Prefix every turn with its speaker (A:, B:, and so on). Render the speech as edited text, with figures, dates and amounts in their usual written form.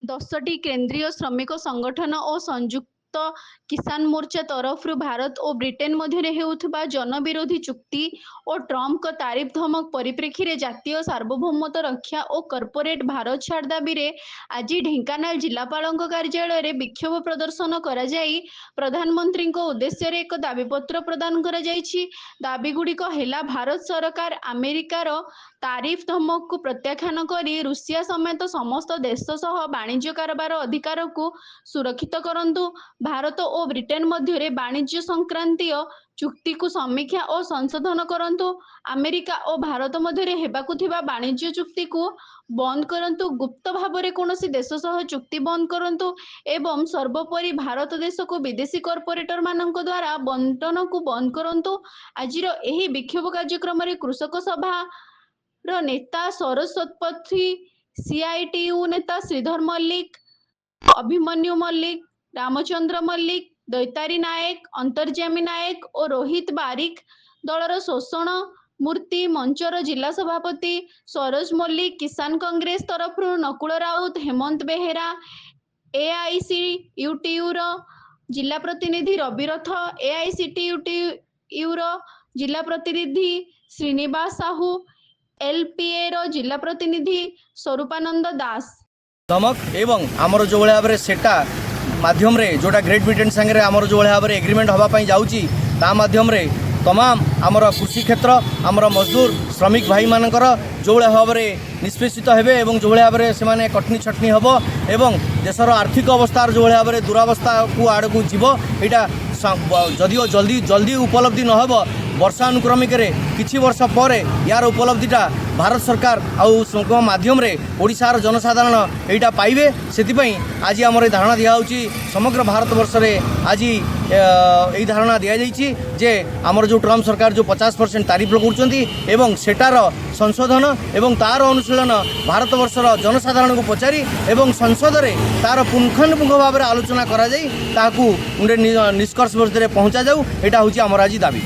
A: 10ଟି କେନ୍ଦ୍ରୀୟ ଶ୍ରମିକ ସଂଗଠନ ଓ ସଂଯୁକ୍ତ କିଷାନ ମୋର୍ଚ୍ଚା ତରଫରୁ ଭାରତ ଓ ବ୍ରିଟେନ ମଧ୍ୟରେ ହେଉଥିବା ଜନବିରୋଧୀ ଚୁକ୍ତି ଓ ଟ୍ରମ୍ପଙ୍କ ତାରିଫ ଧମକ ପରିପ୍ରେକ୍ଷୀରେ ଜାତୀୟ ସାର୍ବଭୌମତ୍ୱ ରକ୍ଷା ଓ କର୍ପୋରେଟ ଭାରତ ଛାଡ଼ ଦାବିରେ ଆଜି ଢେଙ୍କାନାଳ ଜିଲ୍ଲାପାଳଙ୍କ କାର୍ଯ୍ୟାଳୟରେ ବିକ୍ଷୋଭ ପ୍ରଦର୍ଶନ କରାଯାଇ ପ୍ରଧାନମନ୍ତ୍ରୀଙ୍କ ଉଦ୍ଦେଶ୍ୟରେ ଏକ ଦାବିପତ୍ର ପ୍ରଦାନ କରାଯାଇଛି। ଦାବିଗୁଡ଼ିକ ହେଲା, ଭାରତ ସରକାର ଆମେରିକାର ତାରିଫ ଧମକକୁ ପ୍ରତ୍ୟାଖ୍ୟାନ କରି ରୁଷିଆ ସମେତ ସମସ୍ତ ଦେଶ ସହ ବାଣିଜ୍ୟ କାରବାର ଅଧିକାରକୁ ସୁରକ୍ଷିତ କରନ୍ତୁ, ଭାରତ ଓ ବ୍ରିଟେନ ମଧ୍ୟରେ ବାଣିଜ୍ୟ ସଂକ୍ରାନ୍ତୀୟ ଚୁକ୍ତିକୁ ସମୀକ୍ଷା ଓ ସଂଶୋଧନ କରନ୍ତୁ, ଆମେରିକା ଓ ଭାରତ ମଧ୍ୟରେ ହେବାକୁ ଥିବା ବାଣିଜ୍ୟ ଚୁକ୍ତିକୁ ବନ୍ଦ କରନ୍ତୁ, ଗୁପ୍ତ ଭାବରେ କୌଣସି ଦେଶ ସହ ଚୁକ୍ତି ବନ୍ଦ କରନ୍ତୁ ଏବଂ ସର୍ବୋପରି ଭାରତ ଦେଶକୁ ବିଦେଶୀ କର୍ପୋରେଟରମାନଙ୍କ ଦ୍ୱାରା ବଣ୍ଟନକୁ ବନ୍ଦ କରନ୍ତୁ। ଆଜିର ଏହି ବିକ୍ଷୋଭ କାର୍ଯ୍ୟକ୍ରମରେ କୃଷକ ସଭାର ନେତା ସରୋଜ ଶତପଥୀ, ସିଆଇଟିୟୁ ନେତା ଶ୍ରୀଧର ମଲ୍ଲିକ, ଅଭିମନ୍ୟୁ ମଲ୍ଲିକ, ରାମଚନ୍ଦ୍ର ମଲ୍ଲିକ, ଦୈତାରୀ ନାୟକ, ଅନ୍ତର୍ଯ୍ୟାମୀ ନାୟକ ଓ ରୋହିତ ବାରିକ, ଦଳର ଶୋଷଣ ମୂର୍ତ୍ତି ମଞ୍ଚର ଜିଲ୍ଲା ସଭାପତି ସରୋଜ ମଲ୍ଲିକ, କିଷାନ କଂଗ୍ରେସ ତରଫରୁ ନକୁଳ ରାଉତ, ହେମନ୍ତ ବେହେରା, ଏଆଇସିୟୁଟିୟୁର ଜିଲ୍ଲା ପ୍ରତିନିଧି ରବି ରଥ, ଏଆଇସିଟିୟୁର ଜିଲ୍ଲା ପ୍ରତିନିଧି ଶ୍ରୀନିବାସ ସାହୁ, ଏଲପିଏର ଜିଲ୍ଲା ପ୍ରତିନିଧି ସ୍ୱରୂପାନନ୍ଦ ଦାସ।
B: ଧମକ ଏବଂ ଆମର ଯେଉଁଭଳି ଭାବରେ ସେଟା ମାଧ୍ୟମରେ, ଯେଉଁଟା ଗ୍ରେଟ୍ ବ୍ରିଟେନ୍ ସାଙ୍ଗରେ ଆମର ଯେଉଁଭଳି ଭାବରେ ଏଗ୍ରିମେଣ୍ଟ ହେବା ପାଇଁ ଯାଉଛି, ତା ମାଧ୍ୟମରେ ତମାମ ଆମର କୃଷି କ୍ଷେତ୍ର, ଆମର ମଜଦୁର ଶ୍ରମିକ ଭାଇମାନଙ୍କର ଯେଉଁଭଳି ଭାବରେ ନିଷ୍ପେଷିତ ହେବେ ଏବଂ ଯେଉଁଭଳି ଭାବରେ ସେମାନେ କଟନୀ ଛଟନୀ ହେବ ଏବଂ ଦେଶର ଆର୍ଥିକ ଅବସ୍ଥାର ଯେଉଁଭଳି ଭାବରେ ଦୁରାବସ୍ଥାକୁ ଆଡ଼କୁ ଯିବ, ଏଇଟା ଯଦିଓ ଜଲ୍ଦି ଜଲ୍ଦି ଉପଲବ୍ଧି ନ ହେବ, ବର୍ଷାନୁକ୍ରମିକରେ କିଛି ବର୍ଷ ପରେ ୟାର ଉପଲବ୍ଧିଟା ଭାରତ ସରକାର ଆଉ ମାଧ୍ୟମରେ ଓଡ଼ିଶାର ଜନସାଧାରଣ ଏଇଟା ପାଇବେ। ସେଥିପାଇଁ ଆଜି ଆମର ଏ ଧାରଣା ଦିଆହେଉଛି। ସମଗ୍ର ଭାରତବର୍ଷରେ ଆଜି ଏଇ ଧାରଣା ଦିଆଯାଇଛି ଯେ ଆମର ଯେଉଁ ଟ୍ରମ୍ପ ସରକାର ଯେଉଁ 50% ତାରିଫ ଲଗାଉଛନ୍ତି ଏବଂ ସେଟାର ସଂଶୋଧନ ଏବଂ ତାର ଅନୁଶୀଳନ ଭାରତବର୍ଷର ଜନସାଧାରଣଙ୍କୁ ପଚାରି ଏବଂ ସଂସଦରେ ତାର ପୁଙ୍ଖାନୁପୁଙ୍ଖ ଭାବରେ ଆଲୋଚନା କରାଯାଇ ତାହାକୁ ଗୋଟେ ନିଷ୍କର୍ଷ ଭିତରେ ପହଞ୍ଚାଯାଉ। ଏଇଟା ହେଉଛି ଆମର ଆଜି ଦାବି।